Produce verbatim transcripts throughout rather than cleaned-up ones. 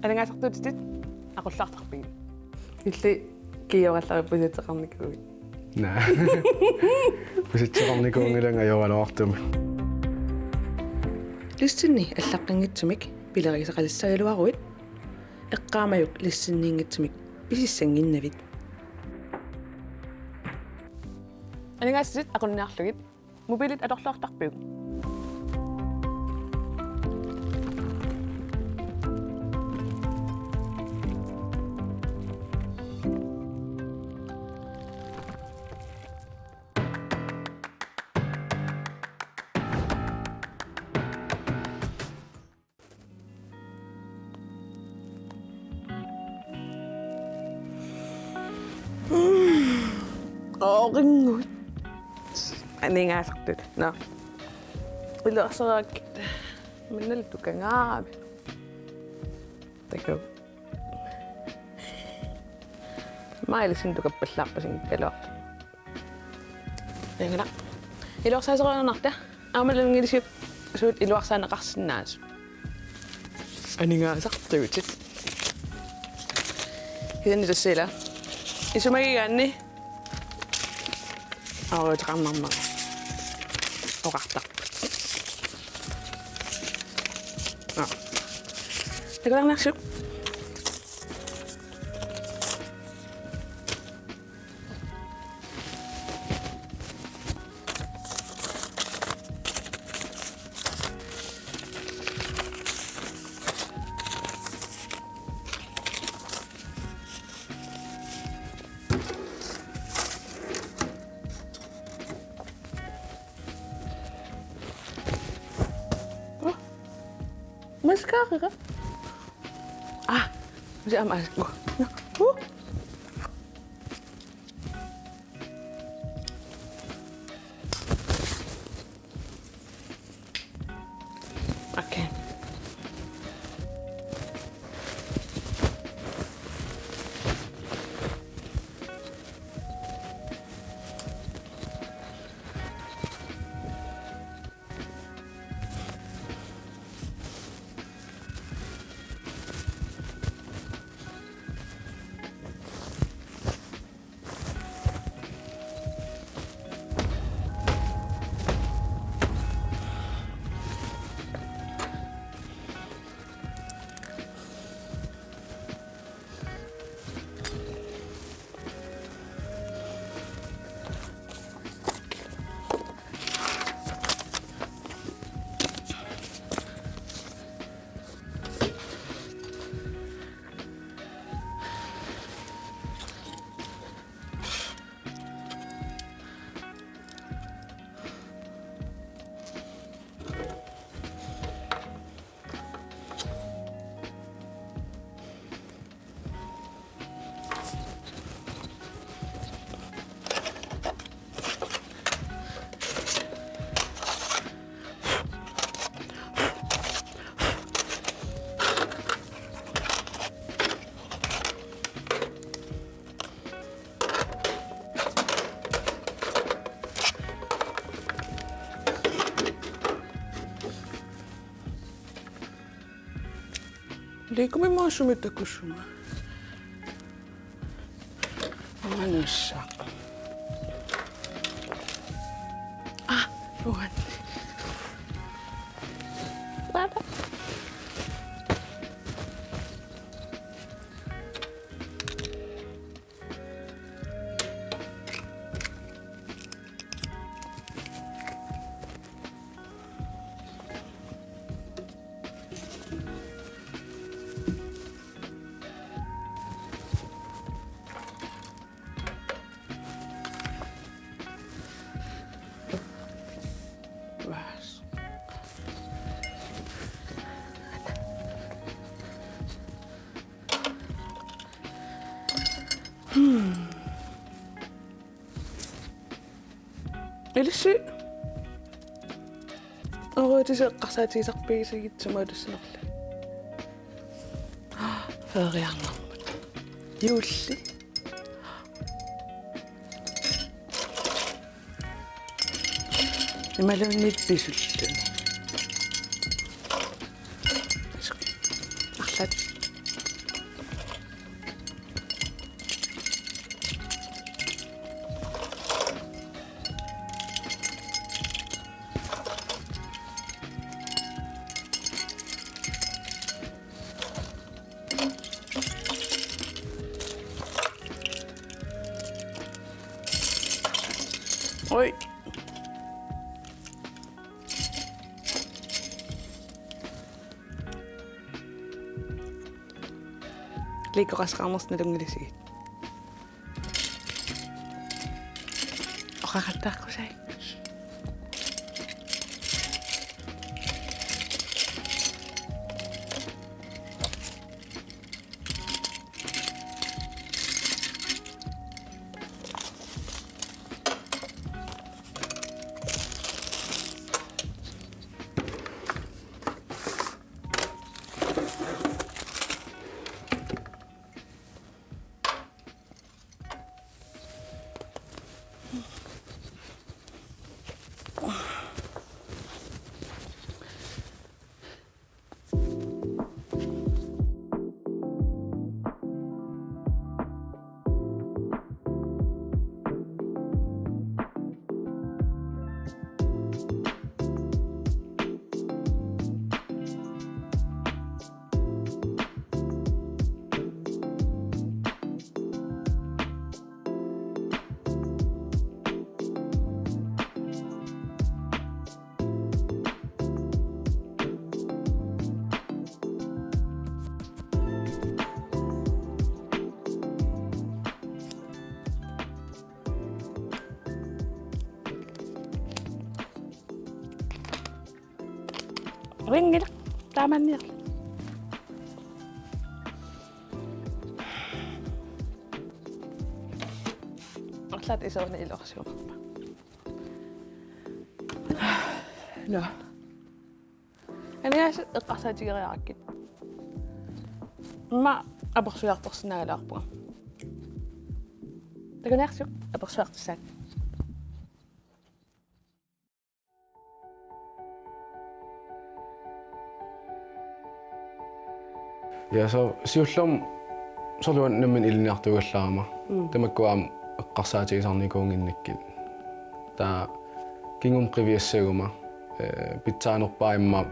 Aningaasartuutitit aqullartarpigit? Illit kiiorallarippusiuteqarnikuuit. Naa. Pusitseqarnikuunngilanga ajoraluartumik. Listinni allaqqanngitsumik pilerigisaqalissagaluaruit, eqqaamajuk listinniinngitsumik pisissannginnavit. Aningaasat aqunniarlugit, mobilit atorluartarpiuk? Oqingut. Aningaasartut. Nå. Iluarsarakkit. Minnalu tukangaarami. Takuuk. Mailisin tukappallaarpasinngikkaluartoq. Takuuk. Iluarsaasorujunnarta. Aamma nalunngilisiuk suut iluarsaaneqarsinnaasut. Aningaasartuutit. Kisianni tassa ila. Isumagigaanni. Aaruuteqarnarmanga. Oqartarput. Aa. Takularnarsiuk. Mascara. Ah, mascara. Uh. Okay. Liikumimmaasumik takusuma. Manassa. Ah, uan. Baba. Ilissi. Oruutisi eqqarsaatigisarpigisagitsi matussanarli. Feeriarnermut. Juulli. Imaluunniit pisulluni. Arlaat. Oj. Liikoqassaqarnersi nalunngilasigit. Oqaqattaaqqusaat. Rinngilaq. Taamanniarli. Arlaat iseruni iluarsiumaarpa. Nå. Aningaasat eqqarsaatigeriarakkit. Immaqa apersuiartorsinnaagaluarpunga. Takunersuk apersuiartussaat. Ja, så siullermik soorlu uanga nammineq ilinniartuugallarama. Mm. Tamakku aamma eqqarsaatigisarnikuunnginnakkit. Taava kingumut qiviassaguma, eh, pitsaanerpaaq immaqa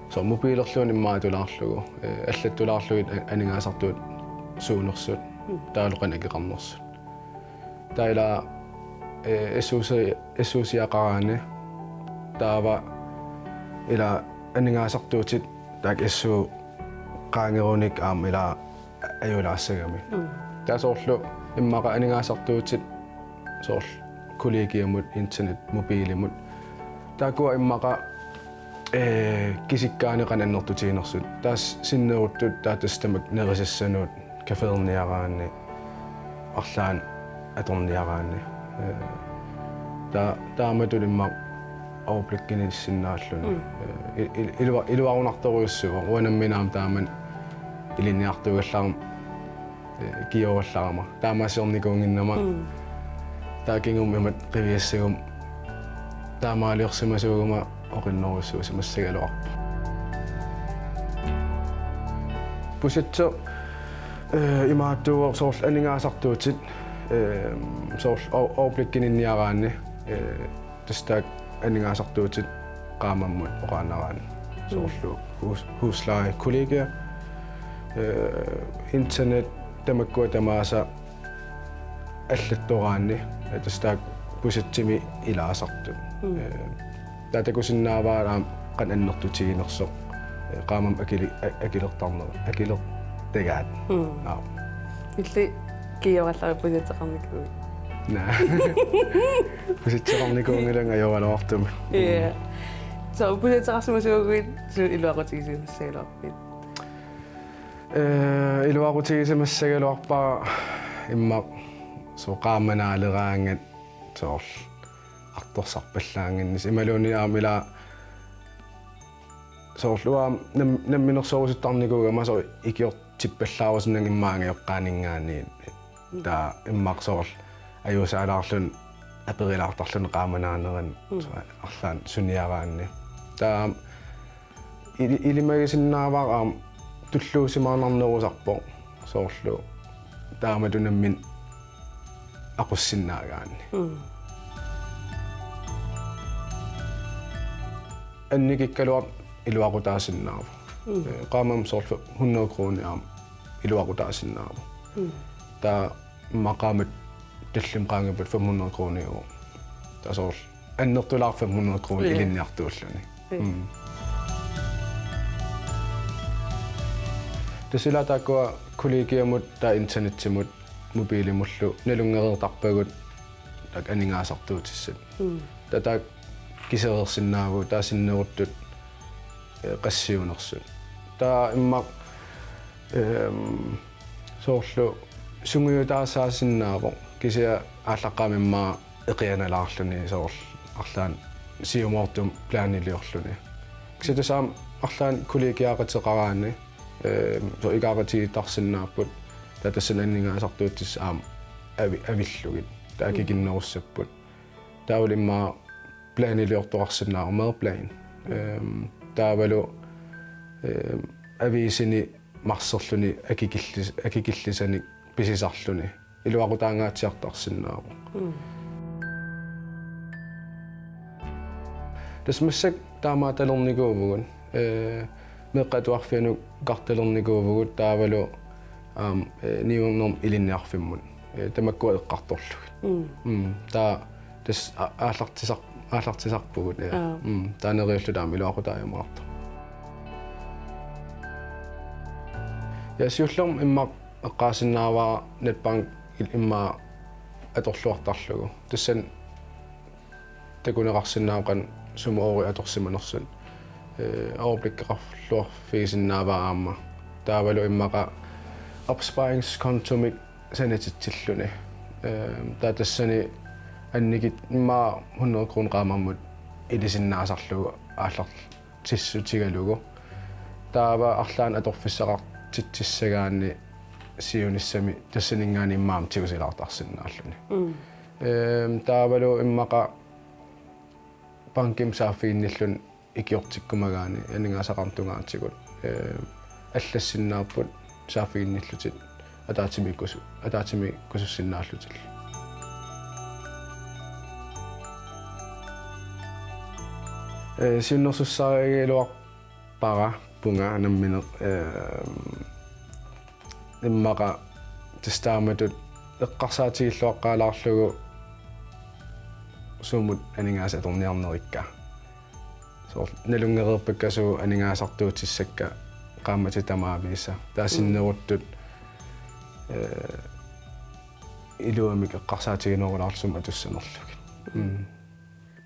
soorlu mobiilerluunniit immaqa atulaarlugu, eh, allattulaarlugit a-, aningaasartuutit suunersut, mm, taavalu qanoq akeqarnersut. Taava ila, eh, S U C, S U C-aqaraanni taava ila aningaasartuutit taakku S U qaangerunik aamma ila ajulaassagami. Mm. Taava soorlu immaqa aningaasartuutit soorlu kollegiamut, internet, mobiilimut. Taakkua immaqa, eh, kisikkaanni qanoq annertutiginersut. Taava sinneruttut taava tassa tamakku nerisassanut caféerniaraanni, arlaannik atorniaraanni. Eh, ta-, taamatut immaqa overblikkinissinnaalluni. Mm. Eh, il-, il-, ilua-, iluarunartorujussuuvoq. Uanga nammineq aamma taamani ilinniartuugallarama, eh, kioragallarama. Taamaasiornikuunnginnama. Mm. Taava kingumut imatut qiviassaguma taamaaliorsimasuuguma oqinnerujussuusimassagaluarpoq. Pusetseq, eh, imaattuuvoq soorlu aningaasartuutit, eh, soorlu o-, overblikkininniaraanni, eh, tassa taakku aningaasartuutit qaammammut oqaannaraanni. Mm. Soorlu hus-, husleje, kollegie, eh, internet tamakkua tamaasa allattoraanni, eh, tassa taakku pusetsimik ilaasartut. Mm. Eh, taava takusinnaavara aamma qanoq annertutiginersoq. Eh, qaammammut akili-, a-, akilertarneq, akilertagaat. Mm. Aap. Illit kiorallarit pusetseqarnikuuit? Naa. Pusetseqarnikuunngilanga ajoraluartumik. Ja. Så pusetseqarsimasuuguit suut iluaqutigisimassagaluarpit? Eh, iluaqutigisimassagaluarpara immaqa soorlu qaammanaaleraangat soorlu artorsarpallaannginnissaq imaluunniit aamma ila soorlu uanga nam-, namminersorusuttarnikuugama soorlu ikiortippallaarusunnanga immaqa angajoqqaaninngaanniit. Mm. Taava immaqa soorlu ajuusaalaarluni aperilaartarluni qaammanaanerani, mm, soorlu arlaannik suniaraanni. Taava ili-, ilimagisinnaavara aamma tulluusimaannarnerusarpoq soorlu taamatut nammineq aqussinnaagaanni. Mm. Annikikkaluartoq iluaqutaasinnaavoq. Mm. Eh, qaammammut soorlu hundrede kroner aamma iluaqutaasinnaavoq. Mm. Taava immaqa qaammatit tallimat qaangiuppata fem hundrede kroner. Taava soorlu annertulaarfik hundrede kroner. Ja. Ilinniartuulluni. Ja. Mm. Tassa ila taakkua kollegiamut taava internetsimut mobilimullu nalunngereertarpagut taakku aningaasartuutissat. Mm. Taava taakku kisereersinnaavugut taava sinneruttut, eh, qassiunersut. Taava immaqa, ehm, soorlu sungiutaassaasinnaavoq kisianni aallaqqaammut immaqa eqianalaarluni soorlu arlaannik siumoortumik planiliorluni. Kisianni tassa aamma arlaannik kollegiaqateqaraanni, ehm, soorlu ikioqatigiittarsinnaapput taava tassani aningaasartuutissat aamma avi-, avillugit. Taava Mm. akikinnerussapput. Taavalu immaqa planiliortoqarsinnaavoq meerplan. Ehm, taavalu, ehm, aviisini marserluni akikillis-, akikillisanik pisisarluni. Iluaqutaangaatsiartarsinnaavoq. Mm. Tassa massakkut taamaattalernikuuvugut, eh, meeqqat atuarfianut kartalernikuuvugut taavalu aamma, eh, niuernermut ilinniarfimmut. Eh, tamakkua eqqartorlugit. Mm. Mm, taava tassa a-, aallartisar-, aallartisarpugut, ja. Aa. Mm, taava neriulluta aamma iluaqutaajumaartoq. Ja siullermik immaqa eqqaasinnaavara netbank il-, immaqa atorluartarlugu. Tassani takuneqarsinnaavoq qanoq sumut oori atorsimanersut. Eh, overblikkeqarluarfigisinnaavara aamma. Taavalu immaqa opsparingskontomik sanatitsilluni. Eh, taava tassani annikit immaqa hundrede kroner qaammammut ilisinnaasarlugu aallartissutigalugu. Taava arlaannik atorfissaqartitsissagaanni siunissami tassaninngaanniit immaqa aamma tigusalaartarsinnaalluni. Mm. Ehm, taavalu immaqa bankimut saaffiginnilluni ikiortikkumagaanni aningaasaqarnermut tungaatigut, ehm, allassinnaapput saaffiginnillutit ataatsimiikkusu-, ataatsimiikkusussinnaallutillu. Eh, siunnersussaagaluarpara punga nammineq, ehm, immaqa tassa taamatut eqqarsaatigilluaqqaalaarlugu sumut aningaasat atorniarnerikka. Soorlu nalunngereerpakka suut aningaasartuutissakka qaammatit tamaviisa. Taava Mm. sinneruttut, eh, iluamik eqqarsaatiginerulaarlutik sumut atussanerlugit. Mm.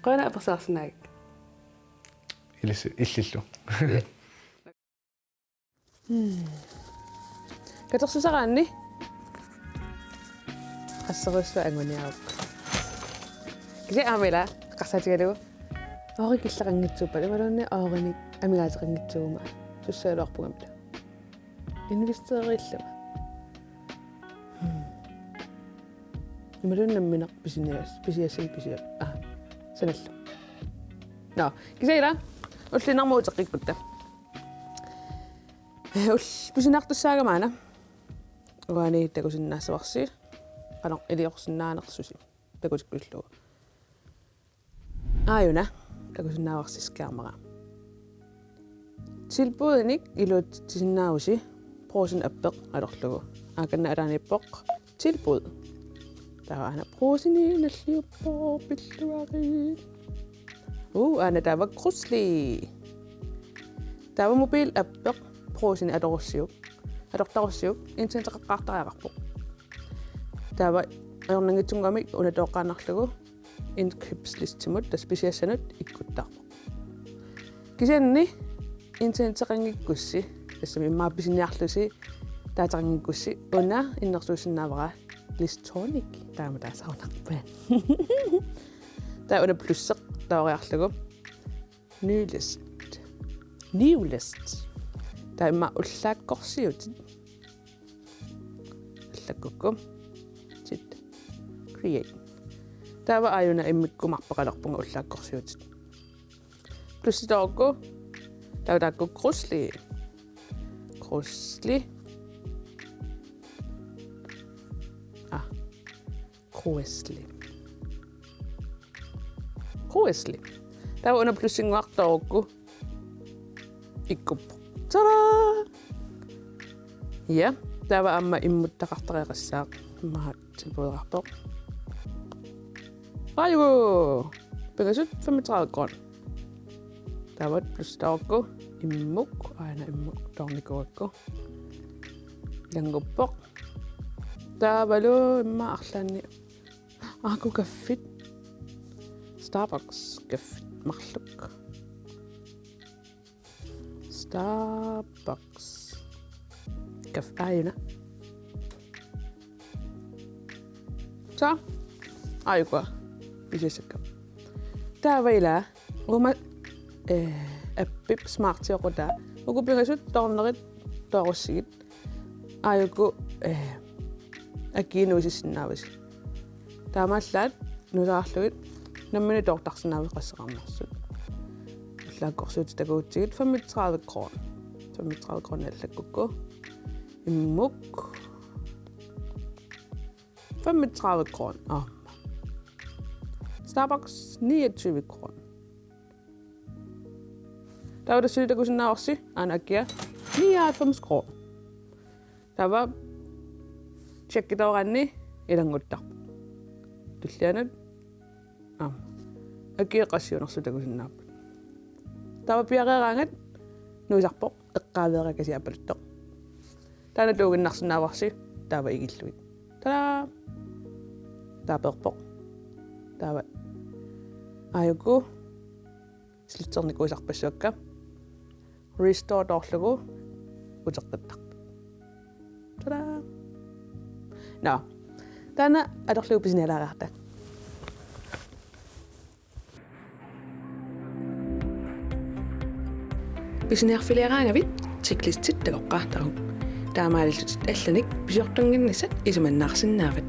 Qujanaq apersaarsinnaagatsigit. Ilissi-, illillu. Hmm. Katersusaraanni. Qasseriissuaq anguniaruk. Kisianni aamma ila eqqarsaatigalugu. Oori killeqanngitsuuppat imaluunniit oorinik amigaateqanngitsuuguma. Sussagaluarpunga ila. Investeriillunga. Hmm. Imaluunniit nammineq pisinias-, pisiassanik pisia-, aa, sanallu. Nå, kisianni ila, ulluinnarmut uteqqikkutta. Ul-, pisiniartussaagama aana. Uani takusinnaassavarsi, qanoq iliorsinnaanersusi, takutikkusullugu. Aajuna, takusinnaavarsi skærmera. Tilbudinik iluatsitsisinnaavusi Brugsen appeq atorlugu. Aakanna alaaniippoq tilbud. Taava aana Brugseni nalliuppoq pilluarit. Uu, aana taava Krusli. Taava mobil appeq Brugseni atorussiuk. Atortarussiuk internetteqaqqaartariaqarpoq. Taava ajornanngitsunnguamik una tooqqaannarlugu indkøbslistemut, tassa pisiassanut ikkuttaarpoq. Kisianni internetteqanngikkussi, tassami immaqa pisiniarlusi, taataqanngikkussi, una innersuussinnaavara Listonic, taama taasarunarpaat. Taava una plusseq tooriarlugu. Ny list. New list. Taava immaqa ullaakkorsiutit. Allakkukku. Sit. Create. Taava aajuna immikkumarpaqalerpunga ullaakkorsiutit. Plussitoorukku. Taava taakku Krusli. Krusli. Ah. Krusli. Krusli. Taava una plussinnguaq toorukku ikkuppoq. Tada! Ja, taava aamma immuttaqartariaqassaaq. Immaqa tilbudeqarpoq. Aajuku! Pingasut femogtredive kroner. Taava plusitaarukku immuk, aana immuk toornikuuakku. Ilannguppoq. Taavalu immaqa arlaanni. Aajuku kaffit. Starbucks kaffit marluk. Starbucks. Kaf-, aajuna. Sa? Aajuku. Pisiassakka. Taava ila. Uuma, eh, appip smartioqutaa. Uku pingasut toornerit toorussigit. Aajuku, eh, akii nuusissinnaavasi. Taamaallaat nuusarlugit nammineq toortarsinnaavat qasseqarnersut. Ullaakkorsuutit takuutsigit femogtredive kroner. Femogtredive kroner allakkukku. Immuk. Femogtredive kroner. Aamma. Starbucks niogtyve kroner. Taava tassa suli takusinnaavarsi, aana akia, nioghalvfems kroner. Taava tjekkitooraanni ilannguttarpoq. Tullianut, aamma. Akia qassiunersut takusinnaapput. Taava piareeraangat nuisarpoq, eqqaaveeraq kasiappaluttoq. Taanna tuuginnarsinnaavarsi, taava igillugit. Tadaa! Taava peerpoq. Taava. Aajuku. Slitsernikuusarpassuakka. Restore toorlugu uteqqittarput. Tadaa! Nå. Taanna atorlugu pisinialaariarta. Pisiniarfiliaraangavit checklistit takoqqaartaruk. Taamaalillutit allanik pisiortunnginnissat isumannaarsinnaavat.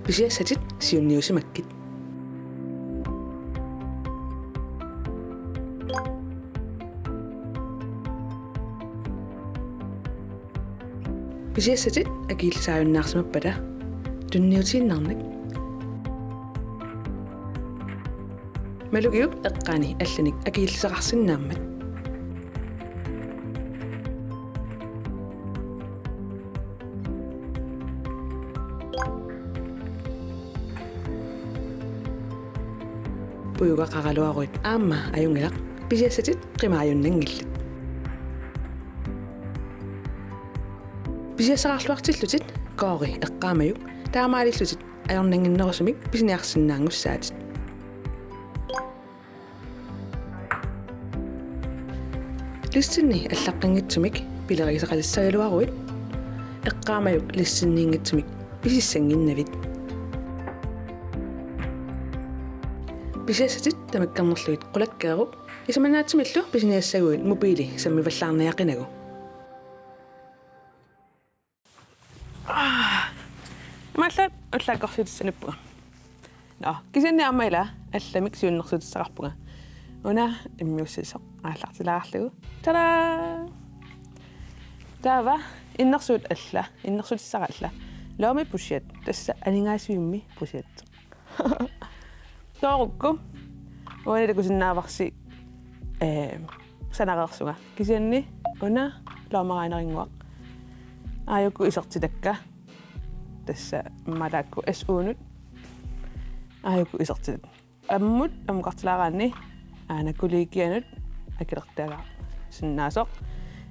Pisiassatit siunniusimakkit. Pisiassatit akillisaajunnaarsimappata tunniutiinnarnak. Malugiuk eqqaani allanik akillisaqarsinnaammat. Pujugaqaraluaruit aamma ajunngilaq, pisiassatit qimaajunnanngillat. Pisiassaqarluartillutit koori eqqaamajuk, taamaalillutit ajornannginnerusumik pisiniarsinnaanngussaatit. Listinni allaqqinngitsumik pilerigisaqalissagaluaruit eqqaamajuk listinniinngitsumik pisissannginnavit. Pisiassatit tamakkernerlugit qulakkeeruk, isumannaatsimillu pisiniassaguit mobiili sammivallaarniaqinagu. Aa. Imaallaat ullaakkorsiutissanippunga. Nå, kisianni aamma ila allamik siunnersuutissaqarpunga. Una immiussisoq aallartilaarlugu. Tadaa! Taava innersuut alla, innersuutissara alla. Lommebudget, tassa aningaasivimmi budget. Toorukku. Uani takusinnaavarsi, eh, sanareersunga. Kisianni una lommeregnerinnguaq. Aajuku isertitakka. Tassa immaqa taakku S U-nut. Aajuku isertitat. Ammut ammukartilaaraanni aana kollegianut akilertagaq sinnaasoq.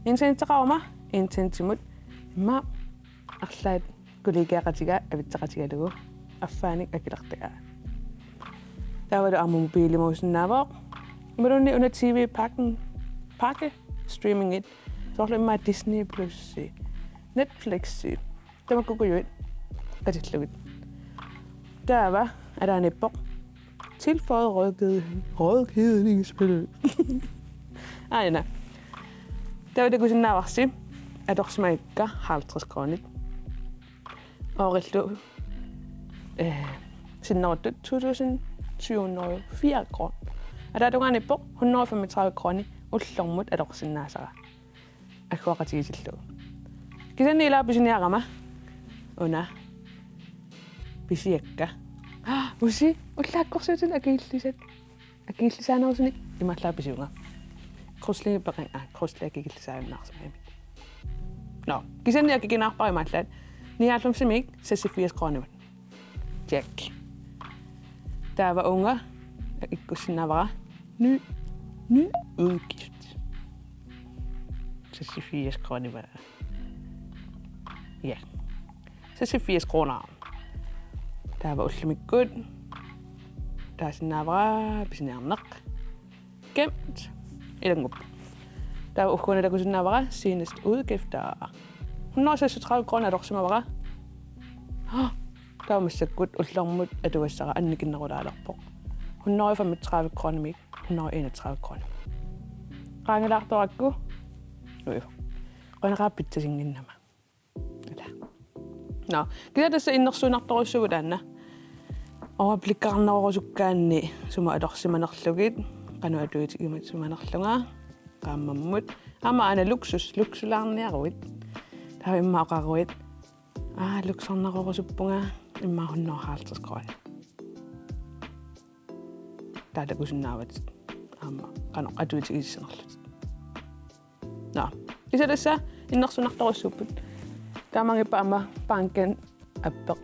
Internetteqaruma, internetimut immaqa arlaat kollegiaqatiga avitseqatigalugu affaanik akilertagaa. Taavalu aamma mobiilimuusinnaavoq. Imaluunniit una T V-pakken, pakke streamingit. Soorlu immaqa Disney Plus, Netflix, tamakkukujuit qatillugit. Taava alaaniippoq. Tilføj rådgivning, rådgivningsbeløb. Aana. Taava takusinnaavarsi atorsimagakka halvtreds kronit. Oorillu, eh, sinneruttut to tusind syv hundrede og fire kroner. Ataatungaaniippoq hundrede og femogtredive kroner ullormut atorsinnaasara. Agguaqatigiissillugu. Kisianni ila pisiniarama. Una. Pisiakka. Usi, ullaakkorsiutinik akillisat. Akillisaanerusunik Imaallaat pisiunga. Krusliipeqin, ah, krusliakikillisaajunnaarsimagami. Nå, kisianni akikinaarpara imaallaat. Nioghalvfemsimiit seksogfirs kroonimut. Check. Taava uunga ikkussinnaavara. Ny, ny udgift. Seksogfirs kroner. Ja. Seksogfirs kroner. Taava ullumikkut. Taasinnaavara pisiniarneq. Gemt. Ilanngup. Taava ugguuna takusinnaavara seneste udgifter. Hundrede seksogtredive kroner atorsimavara. Taava massakkut ullormut atugassara annikinnerulaalerpoq. Hundrede femogtredive kroner, hundrede enogtredive kroner. Qaangilaartorakku. Uju. Qanaqaa pitsasinnginnama. Ila. Nå, kisianni tassa innersuunnartorujussuuvoq taanna. Overblikkeqarnerorusukkaanni sumut atorsimanerlugit, qanoq atuutigisimasimanerlunga, qaammammut. Aamma aana luksus, luksulaarniaruit. Taava immaqa oqaruit. Aa, luksornerorusuppunga, immaqa hundrede og halvtreds kroner. Taava takusinnaavatit. Aamma, qanoq atuutigisassaanerlutit. Nå, kisianni tassa innersuunnartorujussuupput. Taamaanngippat aamma banken appeq.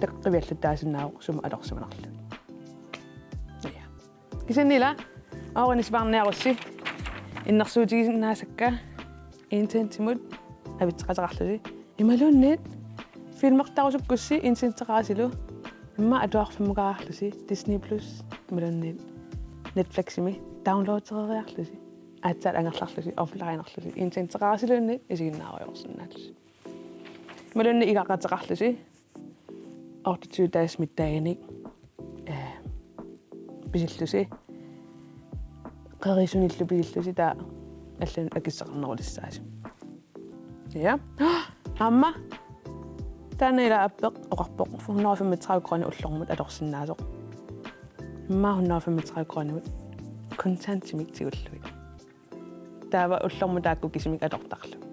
Taava qiviallataasinnaavoq sumut atorsimanerlugit. Ja. Kisianni ila, oorani sipaarniarussi. Innersuutigisinnaasakka internetimut avitseqateqarlusi. Imaluunniit filmertarusukkussi interneteqarasilu. Immaqa atuarfimmukaarlusi Disney Plus. Imaluunniit Netfliximi downloadereriarlusi. Aatsaat angerlarlusi, offlinerlusi, interneteqarasiluunniit isiginnaarujoorsinnaallusi. Imaluunniit igaqateqarlusi, otteogtyve dages middaginik, eh, pisillusi, qerisunillu pisillusi, taava allanut akissaqarnerulissaasi. Ja. Aamma, taanna ila appeq oqarpoq, hundrede femogtredive kroner ullormut atorsinnaasoq. Immaqa hundrede femogtredive kroner kontantimik tigullugit. Taava ullormut taakku kisimik atortarlugit.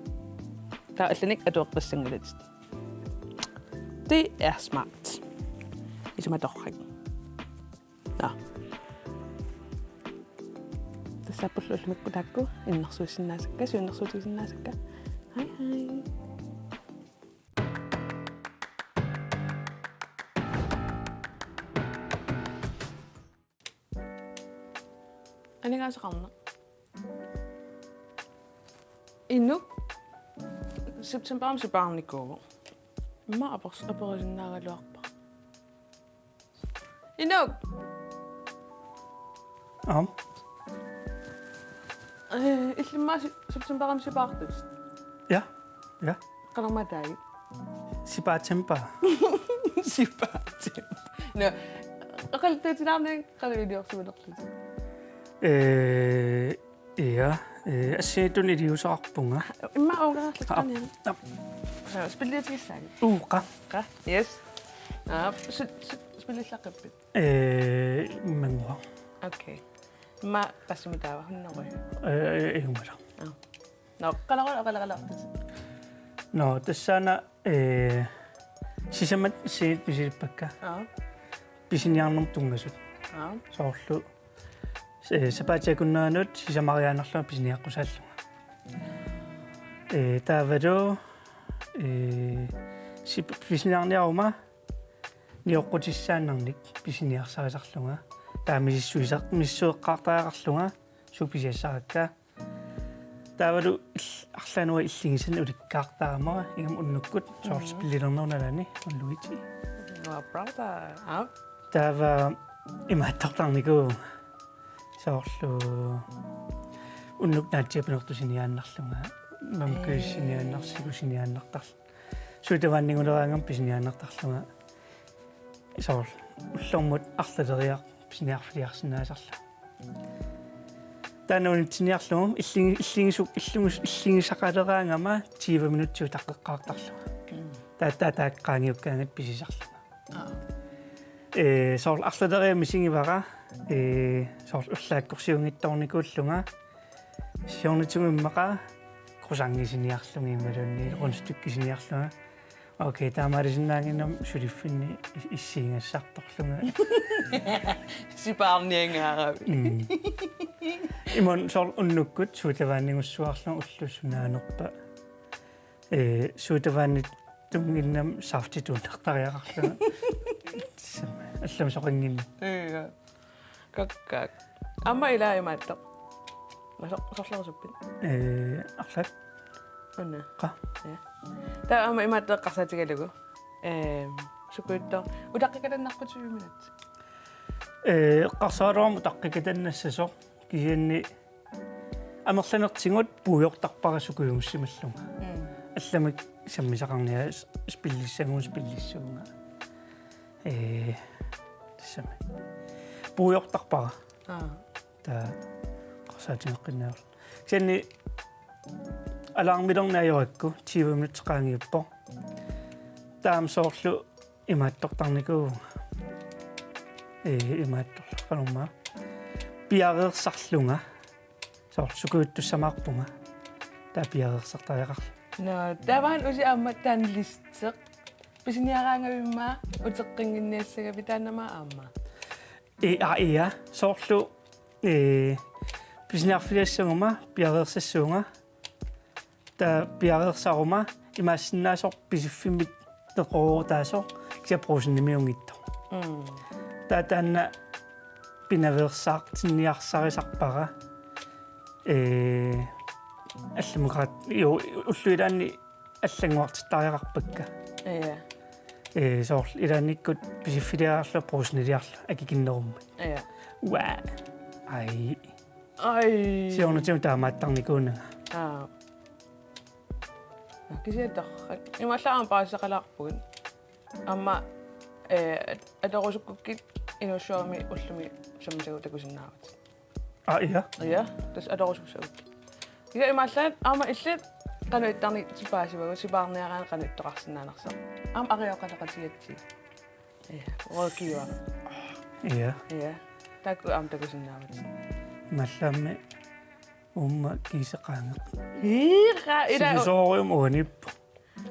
Taava allanik atueqqissanngilatit. Det er smart. Isumaqarpunga. Nå. Tassaapput ullumikkut taakku innersuussinnaasakka, siunnersuutigisinnaasakka. Hej hej. Aningaasaqarneq. Inuk septemberimi sipaarnikuuvoq. Immaqa apers-, aperisinnaagaluarpara. Inuk! Aam. Eh, illimmi si-, septemberimi sipaartut? Ja, ja. Qanormaa taagit? September. September. Nå, oqaluttuutilaarniaruk qanoq iliorsimanerlutit? Eh, ja, eh, assigiinngitsunik iliuuseqarpunga. Immaqa oqarallartani. Aap, aap. Nå, spilliutigissaagit? Uu, qaa. Qaa, yes. Aap, sut, sut, spillillaqqippat? Eh, immannguaq. Okay. Immaqa tassami taava hunnorui. Eh, eh, immannguaq. Aap. Nå, qanoq oqaleraluartutit? Nå, tassaana, eh, sisamat siit pisilippakka. Aap. Pisiniarnermut tunngasut. Aap. Soorlu, eh, sapaatip akunneranut sisamariaanerlunga pisiniaqqusaallunga. Eh, taavalu, eh, sip-, pisiniarniaruma nioqqutissaannarnik pisiniarsarisarlunga. Taava misissuisar-, misissueqqaartariaqarlunga suut pisiassarakka. Taavalu ill-, arlaannik illigisanik ulikkaartarama ingammik unnukkut soorlu Mhm. spillilernerup nalaani Luigi. Nå, brother. Aap. Taava imaattortarnikuuvoq soorlu unnukkut naatsiiapinertusiniaannarlunga, mamkuissiniaannarsikusiniaannartarlunga. Suut tamaanninguleraangamik pisiniaannartarlunga. Soorlu ullormut arlaleriarlunga pisiniarfiliarsinnaasarlunga. Taanna unitsiniarlugu illigi-, illigisuk-, illigus-, illigisaqaleraangama tyve minutsit utaqqeqqaartarlunga. Mm. Taava taakku qaangiukkaangatta pisisarlunga. Aa. Eh, soorlu arlaleriarlunga misigivara, eh, soorlu ullaakkorsiunngitsoornikuullunga. Siornatigut immaqa croissantisiniarlunga imaluunniit rundstykkesiniarlunga. Okay, taamaalisinnaannginnama suliffinni is-, issiingassartorlunga. Sipaarniangaaravit. Mm. Imun soorlu unnukkut sodavandinngussuarlunga ulloq sunaanerpa. Ee, sodavandit tunnginnam safti tunnartariaqarlunga. Allamik soqanngimmat. Iia. Kakkaak. Aamma ilaa imaattoq. Masoq sorlerusuppit. Ee, arlaat. Una. Qa. Ja. Taava aamma imaattoq eqqarsaatigalugu. Ehm, sukujuttoq. Utaqqikatannarput sivisuminut. Ee, eqqarsaraluarama utaqqikatannassasoq. Kisianni amerlanertigut puigortarpara sukujuussimallunga. Mm. Allamik sammisaqarniarit spillissaguma spillissaguma. Ee, tassami. Puigortarpara. Aa. Taava eqqarsaatigeqqinnaarlugu. Kisianni alarmilerneq ajorakku tyve minutsit qaangiuppoq. Taava soorlu imaattortarnikuuvunga. Ee, imaattorlunga. Piareersarlunga. Soorlu sukujuttussamaarpunga. Taava piareersartariaqarlunga. Nå, taava usi aamma taanna listeq. Pisiniaraangavimmi uteqqinnginniassagavit taannami aamma. Ee, aa, iia. Soorlu, ee, pisiniarfiliassaguma piareersassaanga. Taava piareersaruma imaassinnaasoq Pisiffimmik neqeroorutaasoq kisianni Brugsenimiunngitsoq. Mm. Taava taanna pinaveersaartinniarsarisarpara. Ee, allamik qa-, jo, ullut ilaanni allannguartittariaqarpakka. Iia. Ee, soorlu ilaannikkut Pisiffiliarlunga Brugseniliarlunga akikinnerummat. Iia. Uaa. Ai. Ai. Siornatigut taamaattarnikuunanga. Aa. Nå, kisianni torrak. Imaallaat aamma paasisaqalaarpugut. Aamma, ee, at-, atorusukkukkit inuussuarmi ullumi sammisagut takusinnaavat. Aa, iia. Iia, tassa atorusussagukku. Kisianni imaallaat aamma illit qanoq ittarnersoq paasivagut, sipaarniaraanni qanoq ittoqarsinnaanersoq. Aamma arioqaloqatigigatsigu. Iia, rådgiver. Iia. Iia. Taakku aamma takusinnaavat. Imaallaammi uuma kiiseqaangeq. Hiira, ila. Sivisoorujussuarmik uaniippoq.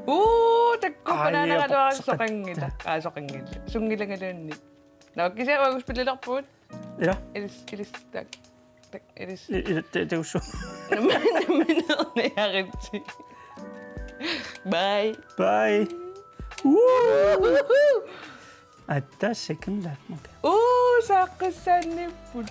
Uu, taakku. Aa, banaanagaluaraq iia, soqanngilaq. Aa, soqanngilaq. Sunngilangaluunniit. Nå, kisianni uagut spillilerpugut. Ila. Ilis, ilis, tak. Tak, ilis. I-, ila, te-, te usu. Nammineq, nammineq niaritsi. Bye. Bye. Woo! Atta second life, okay. Uu, saaqqissaanniipput.